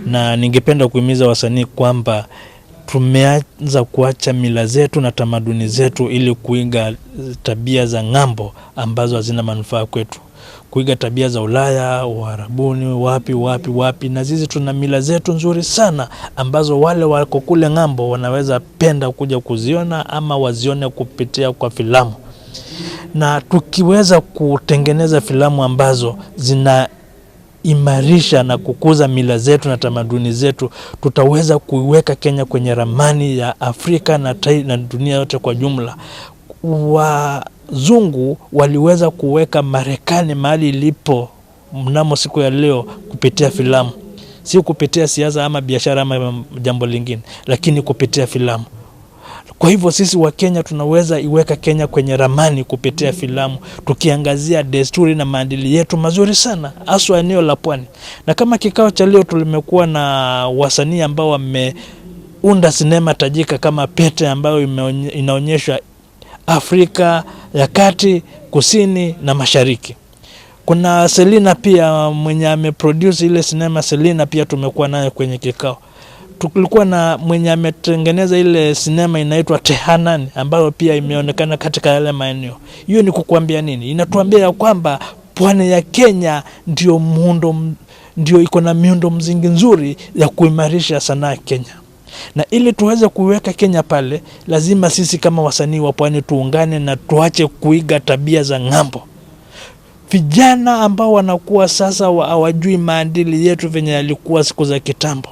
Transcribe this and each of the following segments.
Na ningependa kuhimiza wasanii kwamba tumeanza kuacha mila zetu na tamaduni zetu ili kuiga tabia za ng'ambo ambazo hazina manufaa kwetu, kuiga tabia za Ulaya, Uarabuni, wapi wapi wapi, na sisi tuna mila zetu nzuri sana ambazo wale wako kule ng'ambo wanaweza penda kuja kuziona ama wazione kupitia kwa filamu. Na tukiweza kutengeneza filamu ambazo zinaimarisha na kukuza mila zetu na tamaduni zetu, tutaweza kuiweka Kenya kwenye ramani ya Afrika na dunia yote kwa jumla. Wazungu waliweza kuweka Marekani mahali ilipo mnamo siku ya leo kupitia filamu, si kupitia siasa ama biashara ama jambo lingine, lakini kupitia filamu. Kwa hivyo sisi wa Kenya tunaweza iweka Kenya kwenye ramani kupitia filamu, tukiangazia desturi na maadili yetu mazuri sana, haswa eneo la pwani. Na kama kikao cha leo tulimekuwa na wasanii ambao wameunda sinema tajika kama Pete ambayo inaonyesha Afrika ya Kati, Kusini na Mashariki. Kuna Selina pia mwenye ameproduce ile sinema Selina, pia tumekuwa naye kwenye kikao. Tulikuwa na mwenye ametengeneza ile sinema inaitwa Tehanani ambayo pia imeonekana katika yale maeneo. Hiyo ni kukuambia nini? Inatuambia ya kwamba pwani ya Kenya ndio muundo, ndio iko na miundo msingi nzuri ya kuimarisha sanaa Kenya. Na ili tuweze kuiweka Kenya pale, lazima sisi kama wasanii wa pwani tuungane na tuache kuiga tabia za ng'ambo. Vijana ambao wanakuwa sasa hawajui maadili yetu venye yalikuwa siku za kitambo,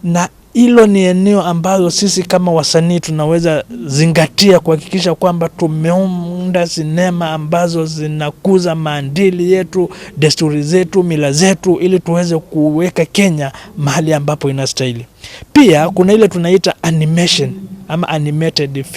na hilo ni eneo ambalo sisi kama wasanii tunaweza zingatia kuhakikisha kwamba tumeunda sinema ambazo zinakuza maadili yetu, desturi zetu, mila zetu, ili tuweze kuweka Kenya mahali ambapo inastahili. Pia kuna ile tunaita animation ama animated